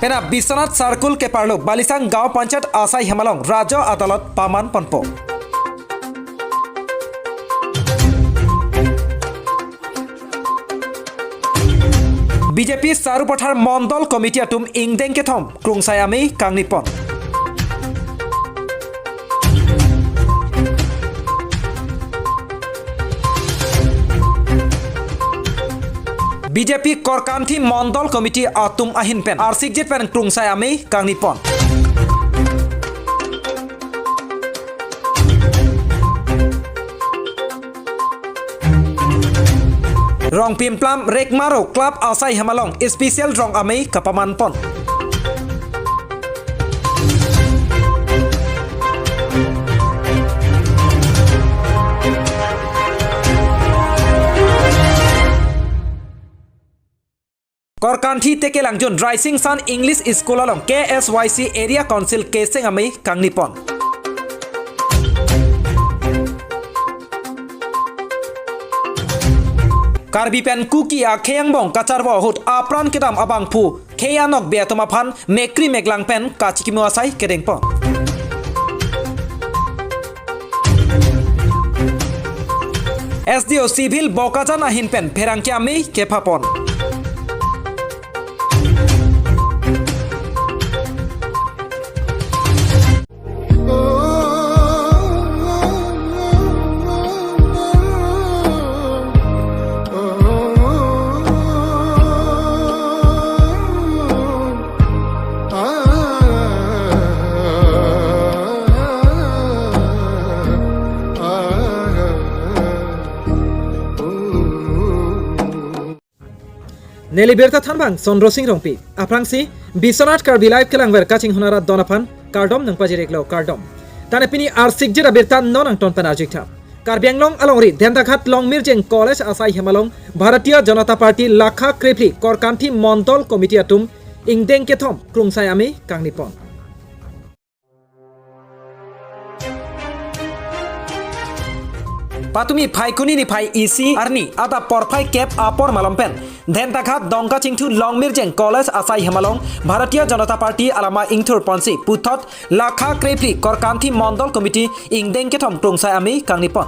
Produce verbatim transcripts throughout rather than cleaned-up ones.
Na Biswanath Circle keparlo Balisang Gaon Panchayat asai hem along Rajya Adalat paman ponpo. B J P Sarupathar Mondol Committee atum ingdeng kethom Krungsai Amei kangni pon. B J P Korkanthi Mondol Committee atum ahin pen arsikjit pen Krungsai Amei kangni pon. Rongpimplam Rekmaro Club asai hem along special rong amei kapaman pon. Korkanthi Tekelangjun Raising San English School along K S Y C Area Council keseng amei kangni pon. Karbi pen Kuki akhei angbong kacharvo ahut apran kedam abangphu khei anokbe atum aphan mekri meklang pen kachikimo asai kedeng pon. S D O Civil Bokajan ahin pen pherangke amei kepha pon. Neli birta thanbang Sondro Sing Rongpi. Aphrangsi Biswanath Karbi Live kelangver kachinghon arat don aphan kardom nangpajir-iklo, kardom. Tane pini arsikjit abirta non angton pen arjik tha. Karbi Anglong alongri Dentaghat Longmirjeng College asai hem along Bharatiya Janata Party Lakha Krephli Korkanthi Mondol Committee atum ingdeng kethom Krungsai Amei kangni pon. Patumi Phaikuni niphai isi arni adap porphai kep apor malom pen Dentaghat Dongkachingthu Longmirjeng College asai hem along Bharatiya Janata Party alama ingthur ponsi puthot Lakha Krephli Korkanthi Mondol Committee ingdeng kethom Krungsai Amei kangni pon.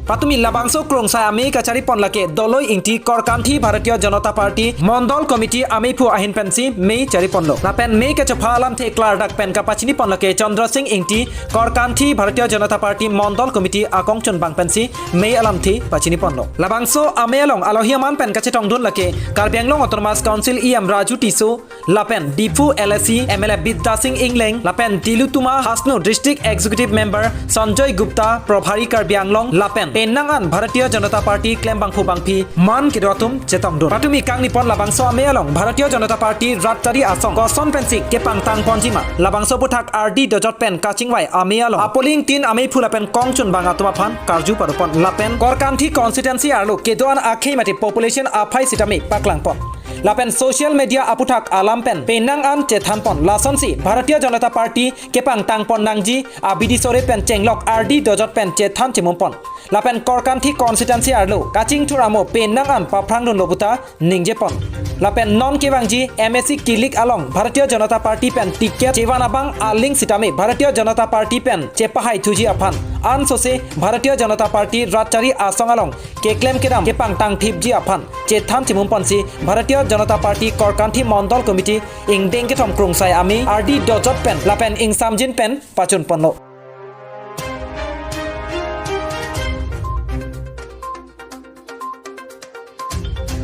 Patumi labangso Krungsai Amei kachari pon lake Doloi Ingti Korkanthi Bharatiya Janata Party Mondol Committee ameiphu ahin pensi mei chari ponlo. Lapen mei kachopha alamthe klardak pen kapachini pon lake Chandra Sing Ingti Korkanthi Bharatiya Janata Party Mondol Committee akongchunbang pensi mei alamthe pachini ponlo. Labangso amei along alohi aman pen kachetongdun lake Karbi Anglong Autonomous Council E M Raju Tisso, lapen Diphu L A C M L A Bidya Sing Engleng, lapen Tilottama Hasnu District Executive Member Sanjoy Gupta, Probhari Karbi Anglong, lapen penang an Bharatiya Janata Party klembangphu bangphi man kedo atum chetongdun. Patumi kangni pon labangso amei along Bharatiya Janata Party rat chari asong koson pensi kepangtang ponjima, labangso aphuthak ardi dojot pen kachingvai amei along apoling tin ameiphu lapen kongchunbang atum aphan karju pado pon. Lapen Korkanthi constituency arlo kedo-an akhei mate population aphai sitame paklang pon. Lapen social media aphuthak alam pen penang an chethan pon. Lasonsi Bharatiya Janata Party kepangtang pon nangji abidi sore pen chenglok ardi dojot pen chethan chimum pon. Lapen Korkanthi constituency arlo kachingthur amo penang an paphrangdunlo puta ningje pon. Lapen non kevangji M A C kilik along Bharatiya Janata Party pen ticket chevan abang aling sitame Bharatiya Janata Party pen chepahai thuji aphan, ansose Bharatiya Janata Party rat chari asong along keklem kedam kepangtang thipji aphan chethan chimum ponsi Bharatiya Janata Party Korkanthi Mondol Committee ingdeng kethom Krungsai Amei ardi dojot pen lapen ingsamjin pen pachun ponlo.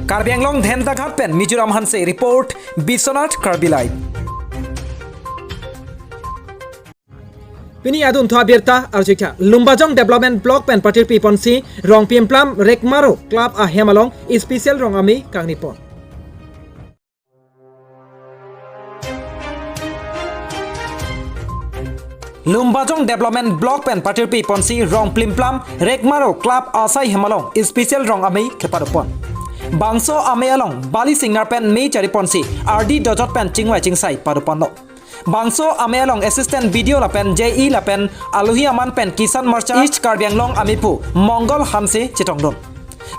Karbi Anglong Dentaghat pen Mizoram Hanse report, Biswanath Karbi Live. Pini adunthu abirta arjikha. Lumbajong Development Block pen patirpi ponsi Rongpimplam Rekmaro Club ahem along special rong amei kangni pon. Lumbajong Development Block pen patirpi ponsi Rongpimplam Rekmaro Club asai hem along special rong amei kepado pon. Bangso amei along bali singnar pen mei chari ponsi ardi dojot pen chingvai chingsai pado ponlo. Bangso amei along Assistant B D O lapen J E lapen alohi aman pen Kisan Morcha East Karbi Anglong ameiphu Mongol Hanse chetongdun.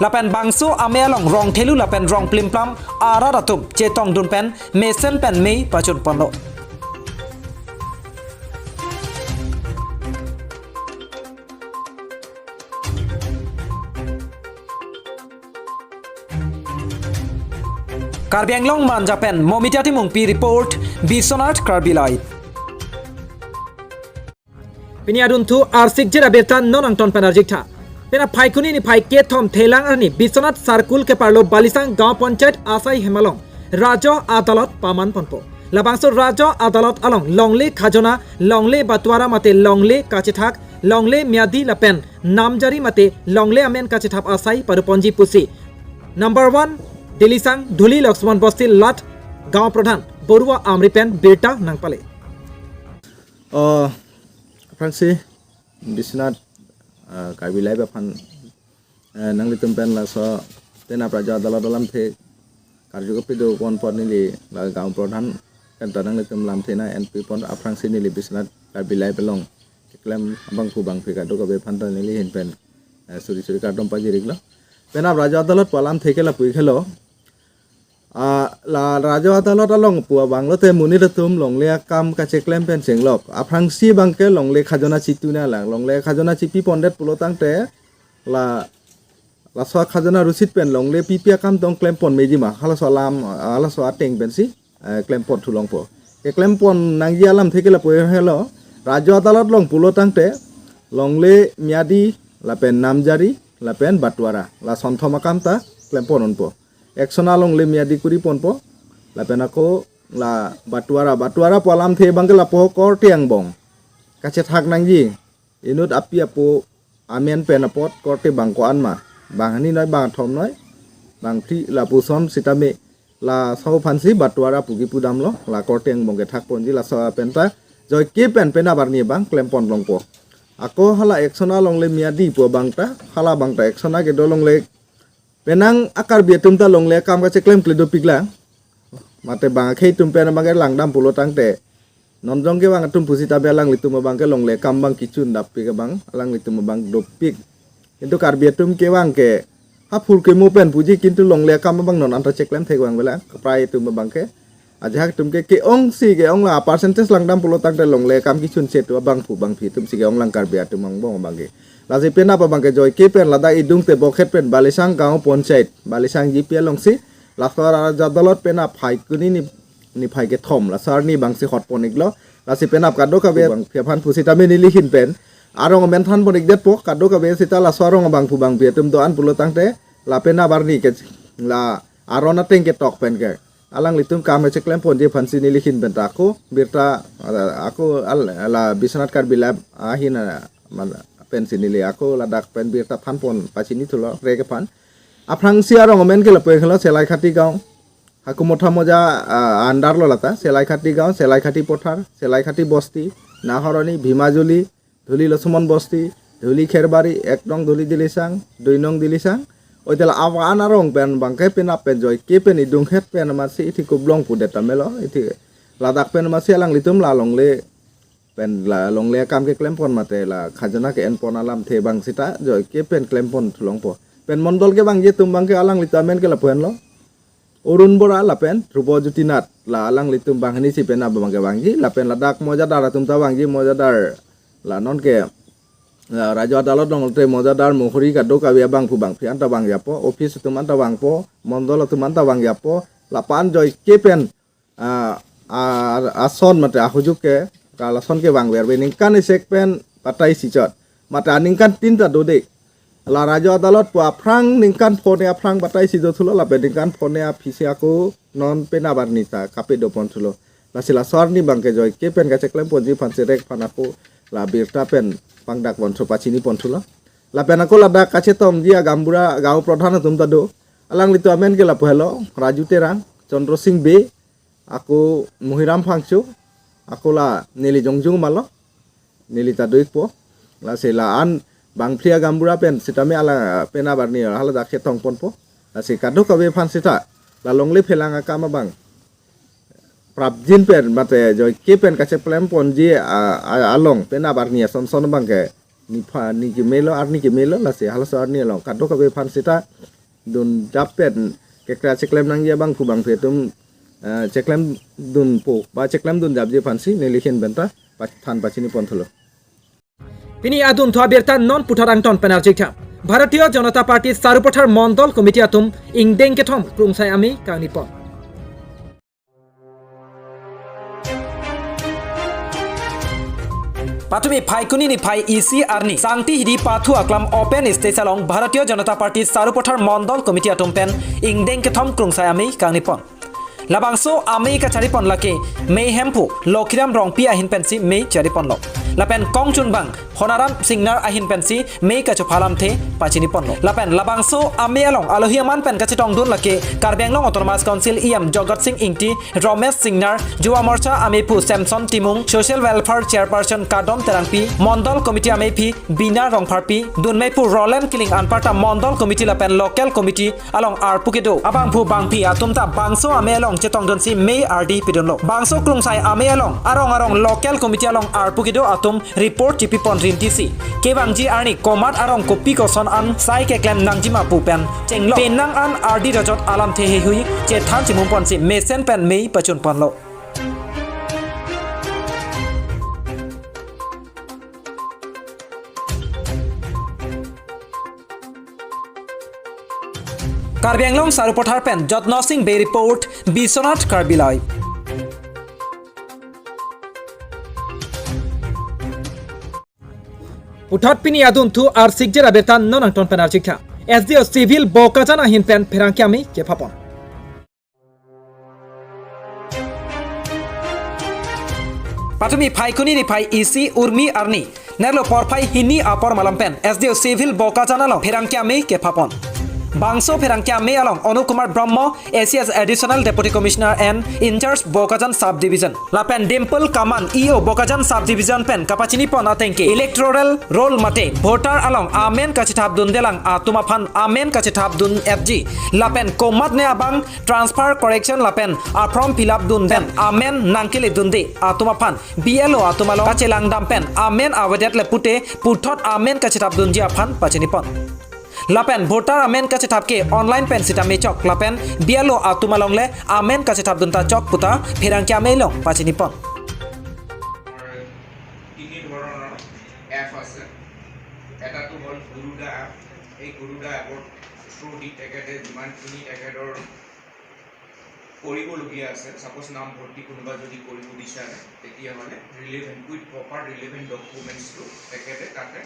Lapen bangso amei along rong thelu lapen rong plimplam arat atum chetongdun pen mesen pen mei pachun ponlo. Karbi Anglong Manja pen Momita Timungpi report, Biswanath Karbi Live. Pini adunthu arsik jera birta non angton pen arjik tha. Penap Phaikuni niphai kethom thelang arni Biswanath Circle keparlo Balisang Gaon Panchayat asai hem along Rajya Adalat paman ponpo. Labangso Rajya Adalat along longle khajona, longle bantwara mate longle kachethak, longle myadi lapen namjari mate longle amen kachethap asai padoponji pusi number one Dilisang Dhuli Laksman Bosti Lat Gaon Pradhan Borua Amri pen birta nangpale. Oh, aphrangsi Biswanath, ah, Karbi Live aphan, eh, nanglitum pen laso penap Rajya Adalat alamthe karju kapidopon apot neli la Gaon Pradhan pen ta nanglitum lamthe nang-enpipon, aphrangsi neli Biswanath Karbi Live along keklem abangphu bangphi kadokave aphan ta neli ahin pen, eh, suri suri kardom pajir-iklo. Penap Rajya Adalat pu alamthe ke lapu-ik helo. Ah, la Rajya Adalat along pu abang lote monit atum longle akam kacheklem pen chenglok. Aphrangsi abangke longle khajona chituna lang. Longle khajona chipipondet pulo tangte la, laso khajona rusit pen longle pipi akam tong klempon meji ma. Halaso alam, halaso ateng pensi, eh, klempon thulongpo. Keklempon nangji alamthe ke lapu helo. Rajya Adalat along pulo tangte longle myadi lapen namjari lapen bantwara, la sonthom akam ta klempon unpo. Ek sona longle myadi kuri ponpo, lapen ako la bantwara, bantwara pu alamthe abangke lapu korte angbong kachethak nangji. Inut api apo amen pen apot korte bang ko-an ma, bang hini noi, bang thom noi, bang phli, lapuson sitame laso aphansi bantwara pu kipu damlo, la korte angbong kethak ponji, laso pen ta joike pen penap arni abang klempon longpo. Ako hala ek sona longle myadi pu abang ta, hala abang ta ek sona kedo longle, penang a-Karbi atum ta longle akam kacheklem kle dopik lang. Mate bang akhei atum pen abangke langdam pulo tangte, non jong kevang atum pusitame alanglitum abangke longle akam abang kichun dappik abang, alanglitum abang dopik. Kintu Karbi atum kevang ke haphur kemo pen puji, kintu longle akam abang non anta cheklem thek vang vela, kaprai atum abangke. Ajahak atum ke ke-ongsi ke-ong la percentage langdam pulo tangte longle akam kichun chetu abangphu bangphi atumsi ke-ong lang Karbi atum angbong abangke. Lasi penap abangke joike pen ladak idung te bokhet pen Balisang Gaon Panchayat, Balisang G P alongsi, laso Rajya Adalat penap Phaikuni ni, niphai kethom, laso arni abangsi hot pon-iklo. Lasi penap kadokave bangphi aphan pusitame neli ahin pen arong amen than pon-ikdetpo, kadokave sita laso arong abangphu bangphi atum do-an pulo tangte, la penap arni ke la aron ateng ketok pen ke alanglitum kam cheklem ponji aphansi neli ahin pen ta ako birta, ah, ako al-, la Biswanath Karbi Live ahin, ah, man, pensi neli ako ladak pen birta than pon pachini thulo rek aphan. Aphrangsi arong amen ke lapu helo Selaikhati Gaon, Hakumotha Moja, ah, under lo lata, Selaikhati Gaon, Selaikhati Pothar, Selaikhati Bosti, Nahoroni, Bhimajuli, Dhuli Losomon Bosti, Dhuli Kherbari, ek nong Dhuli Dilisang, dui nong Dilisang. Oite la avan arong pen abangke penap pen joike pen idung het pen amatsi ithi kublong pudet amelo, ithi ladak pen amatsi alanglitum la longle pen la longle akam keklem pon mate la khajona ke-en pon alamthe abang sita joike pen klem pon thulongpo. Pen mondol kevangji atum abangke alanglitum amen ke lapu henlo. Arun Bora lapen Dhrubo Jyoti Nath, la alanglitum bang hini si penap abangke vangji, lapen ladak mojadar atum ta vangji, mojadar la non ke, la Rajya Adalat along te mojadar mohori kadokave abangphu bangphi an ta vangji apot, office atum an ta vangpo, mondol atum an ta vangji apot, lapu-an joike pen, ah, ah, ason mate ahujok ke, kalason kevang verve ningkan isek pen batai si chot. Mate aningkan tin ta dode. La Rajya Adalat pu aphrang ningkan phone aphrang batai si do thulo, lapen ningkan phone aphisi ako non penap arni ta kapedo pon thulo. Lasi laso arni abangke joike pen kacheklem ponji aphansi rek aphan ako la birta pen pangdak pon thu pachini pon thulo. Lapen ako ladak kachetongji agambura Gaon Pradhan atum ta do. Alanglitum amen ke lapu helo, Raju Terang, Chandra Sing Bey, ako Muhiram Phangcho, ako la neli jongjung malo, neli ta do-ikpo. Lasi la-an bangphli agambura pen sitame ala penap arni haladak chetong ponpo. Lasi kadokave aphan sita la longle phelang akam abang prapjin pen mate joike pen kacheklem ponji a, a, along penap arni ason son abangke niphai, ni kemelo, arni kemelo, lasi halaso arni along kadokave aphan seta dunjap pen kekra cheklem nangji abangphu bangphi atum, eh, cheklem dunpo ba cheklem dunjapji aphansi neli ahin penta pa-, than pachini pon thulo. Pini adunthu abirta non puthot angton pen arjik tha. Bharatiya Janata Party Sarupathar Mondol Committee atum ingdeng kethom Krungsai Amei kangni pon. Patumi Phaikuni niphai isi arni Sangti Hidi Pathu Aklam Open Stage along Bharatiya Janata Party Sarupathar Mondol Committee atum pen ingdeng kethom Krungsai Amei kangni pon. Labangso amei kachari pon lake mei hemphu Lokhiram Rongpi ahin pensi mei chari ponlo. Lapen kongchunbang Honaram Singnar ahin pensi mei kachopha alamthe pachini ponlo. Lapen labangso amei along alohi aman pen kachetongdun lake Karbi Anglong Autonomous Council E M Jagat Sing Ingti, Romesh Singnar, Yuva Morcha ameiphu Samson Timung, Social Welfare Chairperson Kadom Terangpi, Mondol Committee ameiphi Bina Rongpharpi, dunmeiphu Roland Killing anparta Mondol Committee lapen Local Committee along arpu kedo abangphu bangphi atum ta bangso amei along chetongdunsi mei ardi pidunlo. Bangso Krungsai Amei along arong arong Local Committee along arpu kedo atum report chipi pon rintisi kevangji arni komat arong kopi koson an sai keklem nangjima pu pen chenglo penang an ardi rojot alamthe heihui chethan chimum ponsi mesen pen mei pachun ponlo. Karbi Anglong Sarupathar pen Jotno Sing Bey report, Biswanath Karbi Live. Puthot pini adunthu arsikjir abirta non angton pen arjik tha. S D O Civil Bokajan ahin pen pherangke amei kepha pon. Patumi Phaikuni niphai isi Urmi arni nerlo porphai hini apor malam pen S D O Civil Bokajan along pherangke amei kepha pon. Bangso pherangke amei along Anup Kumar Brahma, A C S Additional Deputy Commissioner and in charge Bokajan Sub Division, lapen Dimple Kaman, E O Bokajan Sub Division pen kapachini pon atengke electoral roll mate voter along amen kachethap dundelang atum aphan amen kachethap dun etji, lapen komatne abang transfer correction lapen a form fill up dun pen amen nangkele dunde atum aphan B L O atum along kachelang dam pen amen avedet le pute puthot amen kachethap dunji aphan pachini pon. Lapen voter amen kachethap ke online pen sitame chok lapen B L O atum along le amen kachethap dun ta chok puta pherangke amei along pachini pon. তিনি ধৰণৰ এপ আছে। এটাটো হ'ল গুৰুডা এপ। এই গুৰুডা এপৰ থ্ৰুদি তেখেতে যিমানখিনি তেখেতৰ কৰিবলগীয়া আছে, ছাপ'জ নামভৰ্তি কোনোবা যদি কৰিব বিচাৰে, তেতিয়াহ'লে ৰিলেভেণ্ট, উইথ প্ৰপাৰ ৰিলেভেণ্ট ডকুমেণ্টছটো তেখেতে তাতে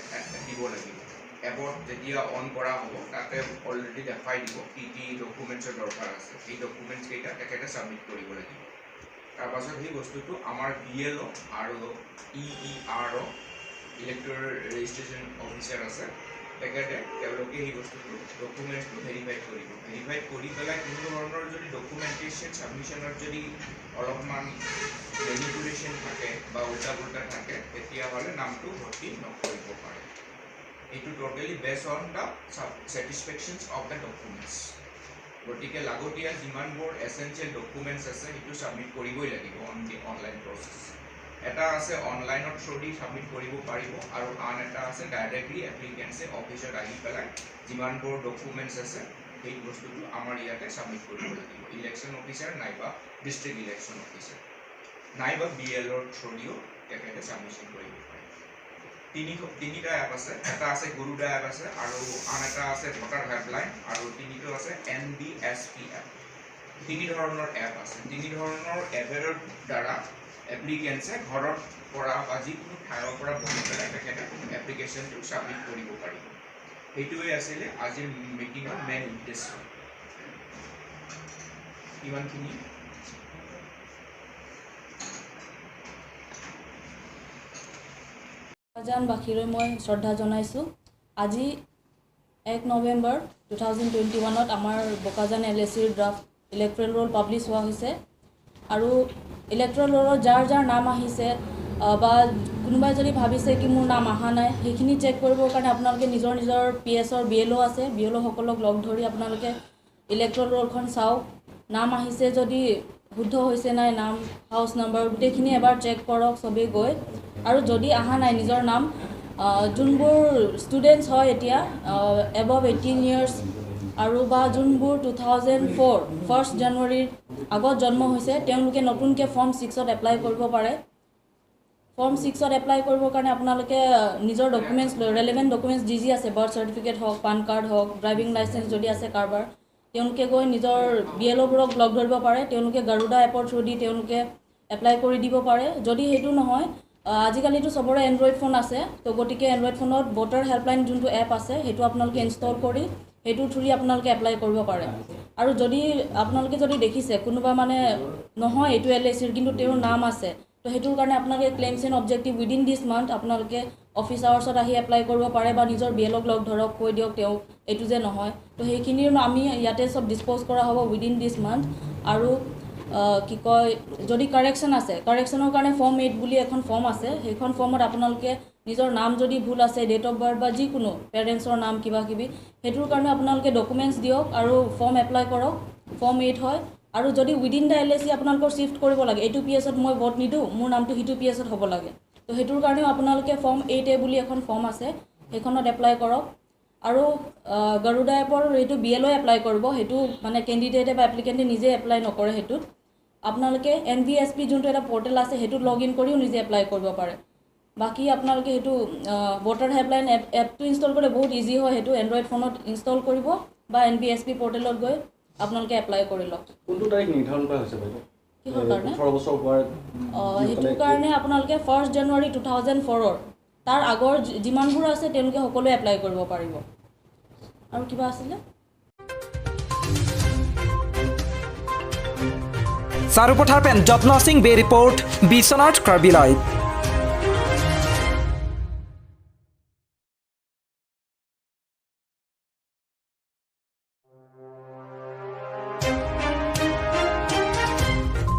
দিব লাগিব। এপত যেতিয়া অন কৰা হ'ব, তাতে অলৰেডি দেখাই দিব কি কি ডকুমেণ্টছৰ দৰকাৰ আছে। সেই ডকুমেণ্টছকেইটা তেখেতে ছাবমিট কৰিব লাগিব। তাৰপাছত সেই বস্তুটো আমাৰ বি এল অ' আৰু ই ই আৰ অ', ইলেক্ট'ৰেল ৰেজিষ্ট্ৰেশ্যন অফিচাৰ আছে, তেখেতে, তেওঁলোকে সেই বস্তুটো, ডকুমেণ্টছটো ভেৰিফাই কৰিব। ভেৰিফাই কৰি পেলাই কোনো ধৰণৰ যদি ডকুমেণ্টেশ্যন ছাবমিশ্যনত যদি অলপমান মেনিপুলেশ্যন থাকে বা উল্টা পুল্টা থাকে, তেতিয়াহ'লে নামটো ভৰ্তি নকৰিব পাৰে। এইটো ট'টেলি বেছড অন দ্য ছেটিছফেকশ্যনছ অফ দ্য ডকুমেণ্টছ। গতিকে লাগতীয়া যিমানবোৰ এছেনচিয়েল ডকুমেণ্টছ আছে, সেইটো ছাবমিট কৰিবই লাগিব অন দি অনলাইন প্ৰচেছ। এটা আছে অনলাইনৰ থ্ৰুদি ছাবমিট কৰিব পাৰিব আৰু আন এটা আছে ডাইৰেক্টলি এপ্লিকেণ্টছে অফিচত আহি পেলাই যিমানবোৰ ডকুমেণ্টছ আছে, সেই বস্তুটো আমাৰ ইয়াতে ছাবমিট কৰিব লাগিব, ইলেকশ্যন অফিচাৰ নাইবা ডিষ্ট্ৰিক্ট ইলেকশ্যন অফিচাৰ নাইবা বি এল অ'ৰ থ্ৰুদিও তেখেতে ছাবমিশ্যন কৰিব পাৰে। তিনি, তিনিটা এপ আছে, এটা আছে গুৰুডা এপ আছে আৰু আন এটা আছে ভোটাৰ হেল্পলাইন আৰু তিনিটো আছে N D S P app. তিনি ধৰণৰ এপ আছে। তিনি ধৰণৰ এপৰ দ্বাৰা এপ্লিকেণ্টছে ঘৰৰ পৰা বা যিকোনো ঠাইৰ পৰা বহি পেলাই তেখেতে এপ্লিকেশ্যনটো ছাবমিট কৰিব পাৰিব। সেইটোৱে আছিলে আজিৰ মিটিঙৰ মেইন উদ্দেশ্য। ইমানখিনি। জন বাসীলৈ মই শ্ৰদ্ধা জনাইছোঁ। আজি এক নৱেম্বৰ টু থাউজেণ্ড টুৱেণ্টি ওৱানত আমাৰ বোকাজান এল এ চিৰ ড্ৰাফ্ট ইলেক্টৰেল ৰোল পাব্লিছ হোৱা হৈছে আৰু ইলেক্টৰেল ৰোলত যাৰ যাৰ নাম আহিছে, আহ, বা কোনোবাই যদি ভাবিছে কি মোৰ নাম অহা নাই, সেইখিনি চেক কৰিবৰ কাৰণে আপোনালোকে নিজৰ নিজৰ পি এছৰ বি এল অ' আছে, বি এল অ'সকলক লগ ধৰি আপোনালোকে ইলেক্টৰেল ৰোলখন চাওক। নাম আহিছে যদি শুদ্ধ হৈছে নাই, নাম, হাউচ নাম্বাৰ, গোটেইখিনি এবাৰ চেক কৰক চবেই গৈ। আৰু যদি অহা নাই নিজৰ নাম, আহ, যোনবোৰ ষ্টুডেণ্টছ হয় এতিয়া এবভ এইটিন ইয়াৰ্ছ আৰু বা যোনবোৰ টু থাউজেণ্ড ফ'ৰ ফাৰ্ষ্ট জানুৱাৰীৰ আগত জন্ম হৈছে, তেওঁলোকে নতুনকৈ ফৰ্ম ছিক্সত এপ্লাই কৰিব পাৰে। ফৰ্ম ছিক্সত এপ্লাই কৰিবৰ কাৰণে আপোনালোকে আহ, নিজৰ ডকুমেণ্টছ লৈ, ৰেলেভেণ্ট ডকুমেণ্টছ যি যি আছে, বাৰ্থ চাৰ্টিফিকেট হওক, পান কাৰ্ড হওক, ড্ৰাইভিং লাইচেন্স যদি আছে কাৰোবাৰ, তেওঁলোকে গৈ নিজৰ বি এল অ'বোৰক লগ ধৰিব পাৰে। তেওঁলোকে গাৰুডা এপৰ থ্ৰুদি তেওঁলোকে এপ্লাই কৰি দিব পাৰে। যদি সেইটো নহয়, আহ, আজিকালিতো চবৰে এণ্ড্ৰইড ফোন আছে, তো গতিকে এণ্ড্ৰইড ফোনত ভোটাৰ হেল্পলাইন যোনটো এপ আছে, সেইটো আপোনালোকে ইনষ্টল কৰি সেইটোৰ থ্ৰুদি আপোনালোকে এপ্লাই কৰিব পাৰে। আৰু যদি আপোনালোকে যদি দেখিছে কোনোবা মানে নহয় এইটো এল এ চিৰ, কিন্তু তেওঁৰ নাম আছে, তো সেইটোৰ কাৰণে আপোনালোকে ক্লেইমছ এণ্ড অবজেক্টিভ উইডিন দিছ মান্থ আপোনালোকে অফিচ আৱাৰ্ছত আহি এপ্লাই কৰিব পাৰে বা নিজৰ বি এল অ'ক লগ ধৰক, কৈ দিয়ক তেওঁ এইটো যে নহয়। তো সেইখিনিৰ আমি ইয়াতে চব ডিছপ'জ কৰা হ'ব উইডিন দিছ মান্থ। আৰু আহ, কি কয়, যদি কাৰেকশ্যন আছে, কাৰেকশ্যনৰ কাৰণে ফৰ্ম এইট বুলি এখন ফৰ্ম আছে, সেইখন ফৰ্মত আপোনালোকে নিজৰ নাম যদি ভুল আছে, ডেট অফ বাৰ্থ বা যিকোনো পেৰেণ্টছৰ নাম কিবা কিবি, সেইটোৰ কাৰণে আপোনালোকে ডকুমেণ্টছ দিয়ক আৰু ফৰ্ম এপ্লাই কৰক। ফৰ্ম এইট হয়। আৰু যদি উইডিন দ্য এল এ চি আপোনালোকৰ শ্বিফ্ট কৰিব লাগে, এইটো পি এছত মই ভোট নিদিওঁ, মোৰ নামটো সিটো পি এছত হ'ব লাগে, তো সেইটোৰ কাৰণেও আপোনালোকে ফৰ্ম এইট এ বুলি এখন ফৰ্ম আছে, সেইখনত এপ্লাই কৰক। আৰু আহ, গাৰুডা এপৰ এইটো বি এল অ' এপ্লাই কৰিব, সেইটো মানে কেণ্ডিডেটে বা এপ্লিকেণ্টে নিজে এপ্লাই নকৰে। সেইটোত আপোনালোকে এন ভি এছ পি যোনটো এটা পৰ্টেল আছে, সেইটোত লগ ইন কৰিও নিজে এপ্লাই কৰিব পাৰে। বাকী আপোনালোকে সেইটো ভোটাৰ হেল্পলাইন এপ এপটো ইনষ্টল কৰিলে বহুত ইজি হয়। সেইটো এণ্ড্ৰইড ফোনত ইনষ্টল কৰিব বা এন ভি এছ পি পৰ্টেলত গৈ আপোনালোকে এপ্লাই কৰি লওক। কোনটো তাৰিখ নিৰ্ধাৰণ কৰা হৈছে বাইদেউ? কিহৰ কাৰণে? ওঠৰ বছৰ হোৱাৰ আহ, যিসকলে সেইটোৰ কাৰণে আপোনালোকে ফাৰ্ষ্ট জানুৱাৰী টু থাউজেণ্ড ফ'ৰৰ তাৰ আগৰ যি- যিমানবোৰ আছে, তেওঁলোকে সকলোৱে এপ্লাই কৰিব পাৰিব। আৰু কিবা আছিলে? চাৰুপথাৰ পেন Jatna Singh Bey report, Biswanath Karbi live.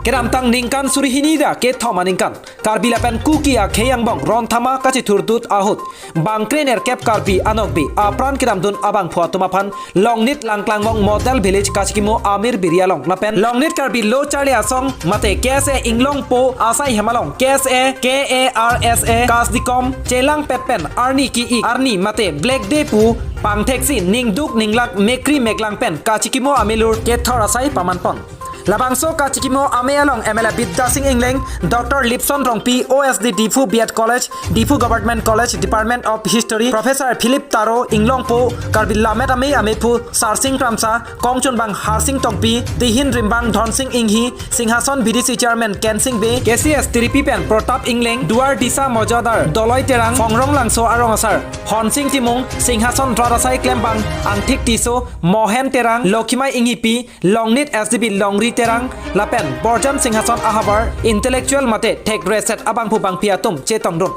Kedamtang ningkan suri hini ra kethom aningkan Karbi lapen Kuki akhei angbong ron thama kachithurdut ahut bangkre nerkep Karbi anokbe apran kedamdun abangphu atum aphan Longnit Langklangvong Model Village kachikimo Amir Biri along lapen Longnit Karbi Lo Charli Asong mate K S A Inglongpo asai hem along K S A, K A R S A, KASDCOM chelangpet pen arni ki-ik arni mate Black Day pu pangtheksi ningduk ninglak mekri meklang pen kachikimo amelur kethor asai pamanpon. Labangso kachikimo amei along M L A Bidya Sing Engleng, Doctor Lipson Rongpi, O S D Diphu B Ed College, Diphu Government College, Department of History, Professor Philip Taro, Inglongpo, Karbi Lammet Amei Amephu Sarsing Kramsa, Kongchunbang Harsing Tokbi, Dihin Rimbang Dhonsing Inghi, Singhason B D C Chairman Kensing Bey, K C S Tiripi pen Protap Engleng, Duar Disa Mojadar Doloi Terang, Phongrong Langso Arong Asar, Honsing Timung, Singhason Rat Asai Klembang, Angthik Tisso, Mohen Terang, Lokhimai Inghipi, Longnit S D B Longri Terang lapen Borjan Singhason ahavar intellectual mate thekreset abangphu bangphi atum chetongdun.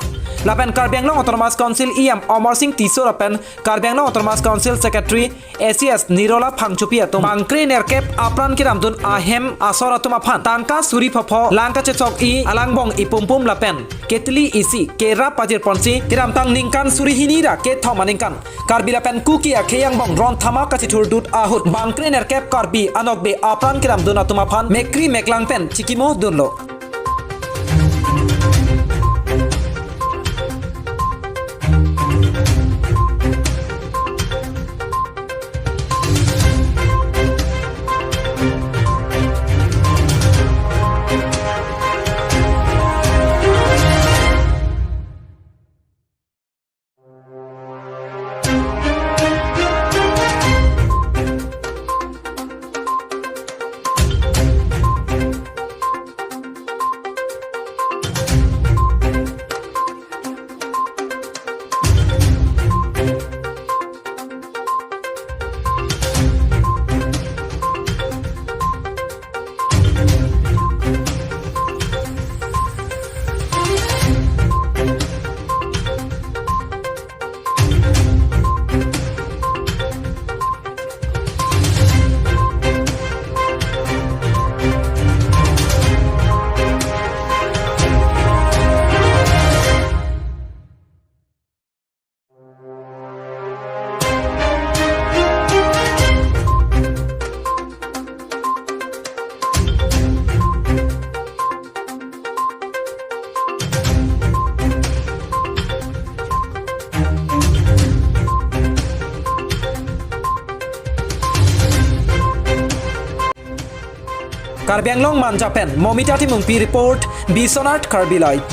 Lapen Karbi Anglong Autonomous Council E M Amar Sing Tisso lapen Karbi Anglong Autonomous Council Secretary A C S Nirola Phangchopi atum bangkre nerkep apran kedamdun ahem asor atum aphan tangka suri phopho lang kachechok-i alangbong ipumpum lapen ketili isi kerap pajirponsi kedamtang ningkan suri hini ra kethom aningkan Karbi lapen Kuki akhei angbong ron thama kachithurdut ahut bangkre nerkep Karbi anokbe apran kedamdun atum aphan mekri meklang pen chikimo dunlo. Karbi Anglong Manja pen Momita Timungpi report, Biswanath Karbi Live.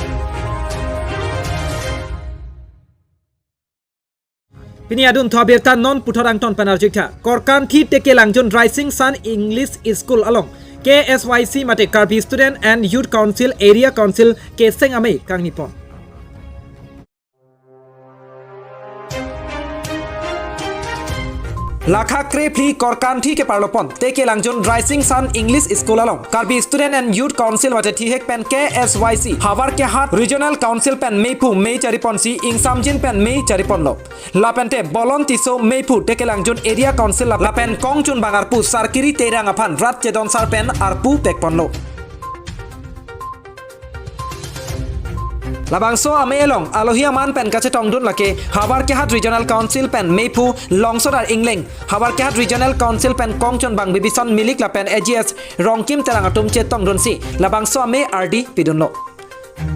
Pini adunthu abirta non puthot angton pen arjutha. Korkanthi Tekelangjun Rising Sun English School along K S Y C mate Karbi Student and Youth Council Area Council keseng amei kangnipon. Lakha krephli Korkanthi keparlopon Tekelangjun Rising Sun English School along Karbi Student and Youth Council mate thihek pen K S Y C Howraghat Regional Council pen meiphu mei chariponsi ingsamjin pen mei chariponlo. Lapente Bolon Tisso meiphu Tekelangjun Area Council lapen kongchunbang arpu Sarkiri Terang aphan rat chedonsar pen arpu pekponlo. Labangso amei along alohi aman pen kachetongdun lake Howraghat Regional Council pen meiphu Longsodar Engleng, Howraghat Regional Council pen kongchunbang Bibison Milik lapen A G S Rongkim Terang atum chetongdunsi labangso amei ardi pidunlo.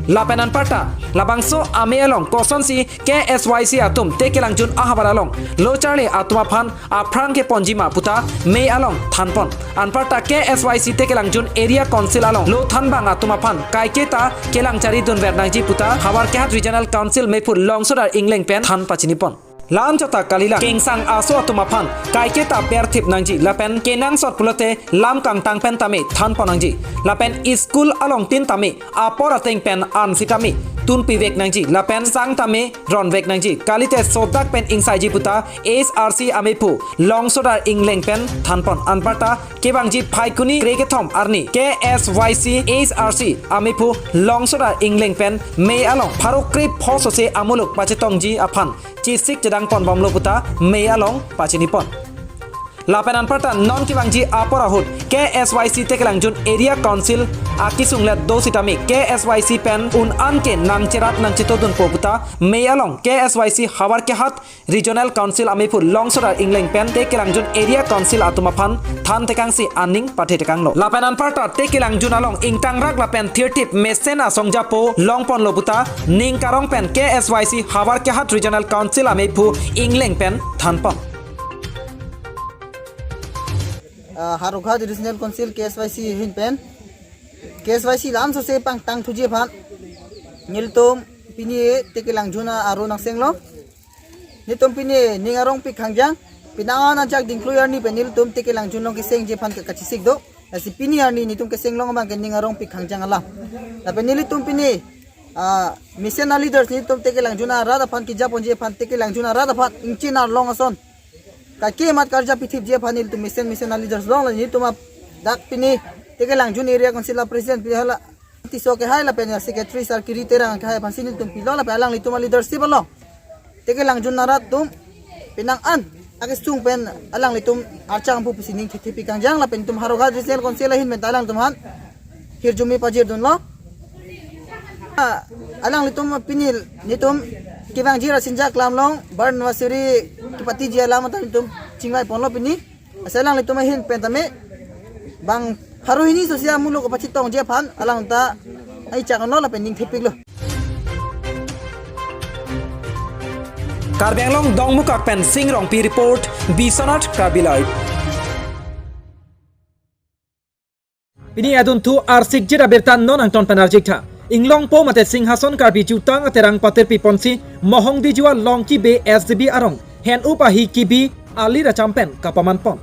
Lapen anparta labangso amei along kosonsi K S Y C atum Tekelangjun ahavar along lo charli atum aphan aphrang keponji ma puta mei along thanpon. Anparta K S Y C Tekelangjun Area Council along lo thanbang atum aphan kaiketa kelang charidunver nangji puta Howraghat Regional Council meiphu Longsodar Engleng pen than pachinipon. La-anchot ta kalilang kengsang aso atum aphan kaiketa berthip nangji lapen kenangsot pulote lam kangtang pen tame thanpon nangji lapen school alongtin tame apor ateng pen an sitame tunpivek nangji lapen sang tame ronvek nangji, kalite sodak pen ingsaiji puta H R C ameiphu Longsodar Engleng pen thanpon. Anparta kevangji Phaikuni krekethom arni K S Y C H R C ameiphu Longsodar Engleng pen mei along pharo krepho sose amuluk pachetongji aphan chesik chedangponbomlo puta mei along pachinipon. Lapen anparta non kevangji apor ahut K S Y C Tekelangjun Area Council akesung let do sitame K S Y C pen un-an ke nangcherat nangchetodunpo puta mei along K S Y C Howraghat Regional Council ameiphu Longsodar Engleng pen Tekelangjun Area Council atum aphan than tekangsi aning pathe tekanglo. Lapen anparta Tekelangjun along ingtangrak lapen thirthip mesen asong japo longponlo puta ning karong pen K S Y C Howraghat Regional Council ameiphu Engleng pen thanpon. Ah, Howraghat Regional Council K S Y C ahin pen K S Y C lam sose pangtangthuji aphan nelitum pini Tekelangjun aro nangsenglo. Nelitum pini ning arongpik khangjang, penang an ajak dingklui arni pen nelitum Tekelangjun along kesengji aphan ke kachesik do. Lasi pini arni nelitum kesenglong abang ke ning arongpik khangjang alam. Lapen nelitum pini, ah, mesen aleaders nelitum Tekelangjun arat aphan kejaponji aphan Tekelangjun arat aphan ingchin arlong ason kaike mat karjap pithipji aphan nelitum mesen mesen aleaders along la nelitum dak pini Tekelangjun Area Council a-president pi hala Tisso kehai lapen a-secretary Sarkiri Terang kehai aphansi nelitum pilo lapen alanglitum a-leadership along Tekelangjun arat atum penang an akesung pen alanglitum archang pu pusi ning thethepik khangjang lapen nelitum Howraghat Regional Council ahin pen ta alangtum aphan hirjume pajirdunlo. Ah, alanglitum pini nelitum kevangji Rasinja Aklam along Barnwasuri kepatiji alam ta nelitum chingvaiponlo pini. Lasi alanglitum ahin pen tame bang pharo hini sose amuluk pachetongji aphan alang ta ai chak ano lapen ning thepiklo. Karbi Anglong Dongmukak pen Sing Rongpi report, Biswanath Karbi Live. Pini adunthu arsikjit abirta non angton pen arjutha. Inglongpo mate Singhason Karbi Jutang Aterang patirpiponsi Mohong Dijua Longki Bey S D B arong hen-up ahi kibi alir acham pen kapamanpon.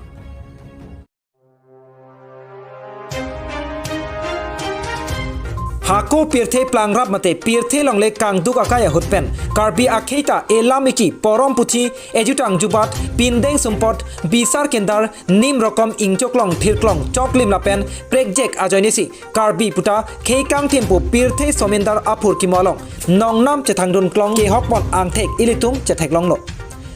Hako pirthe plangrap mate pirthe longle kangduk akai ahut pen Karbi akhei ta elam eki porom puthi ejutang jubat pindeng sumpot bisar kendar nim rokom ingchoklong thirklong choklim lapen prekjek ajoinesi Karbi puta khei kangthim pu pirthe somindar aphurkimo along nongnam chethangdun klong kehokpon angthek ilitum chetheklonglo.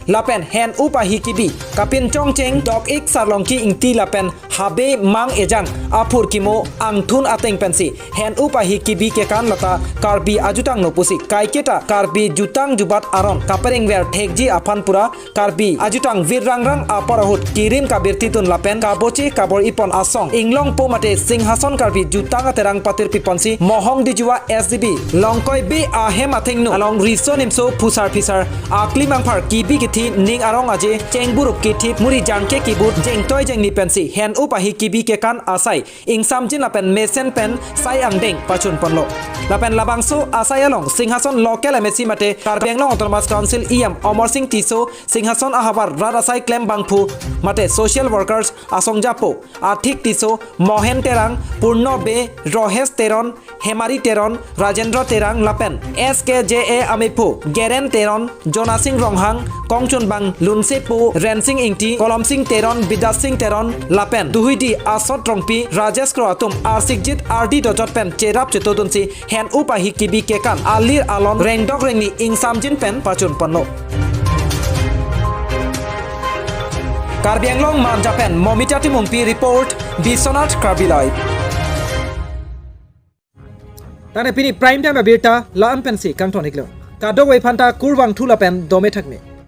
Lapen hen-up ahi kibi kapinchongcheng Dok-ik Sarlongki Ingti lapen Habe Mang Ejang aphurkimo angthun ateng pensi hen-up ahi kibi kekan lata Karbi ajutanglo pusi kaiketa Karbi jutang jubat aron kaperengver thekji aphan pura Karbi ajutang virrangrang apor ahut kirim kabirtidun lapen kaboche kabor-ipon asong Inglongpo mate Singhason Karbi Jutang Aterang patirpiponsi Mohong Dijua S D B Longkoi Bey ahem athengno along riso nimso phusar phisar akli mangphar kibi kithek thi ning arong aje chengburup kithip muri jangke kibut jengtoi jengni pensi hen-up ahi kibi kekan asai ingsamjin lapen mesen pen sai angdeng pachun ponlo. Lapen labangso asai along Singhason local M A C mate Karbi Anglong Autonomous Council E M Amarsing Tisso, Singhason ahavar rat asai klembangphu mate social workers asongjapo Athik Tisso, Mohen Terang, Purno Bey, Rohes Teron, Hemari Teron, Rajendra Terang lapen S K J A amephu Geren Teron, Jonasing Ronghang, kongchunbang Lunsepo Rensing Ingti, Kolomsing Teron, Bidyasing Teron lapen Duhuidi Asot Rongpi, Rajesh Kro atum arsikjit ardi dojot pen cherap chetodunsi hen-up ahi kibi kekan alir alon rengdok rengni ingsamjin pen pachun ponlo. Karbi Anglong Manja pen Momita Timungpi report, Biswanath Karbi Live. Tane pini prime time abirta la-an pensi kangton iklo. Kadokave aphanta kurvangthu lapen dome thakme.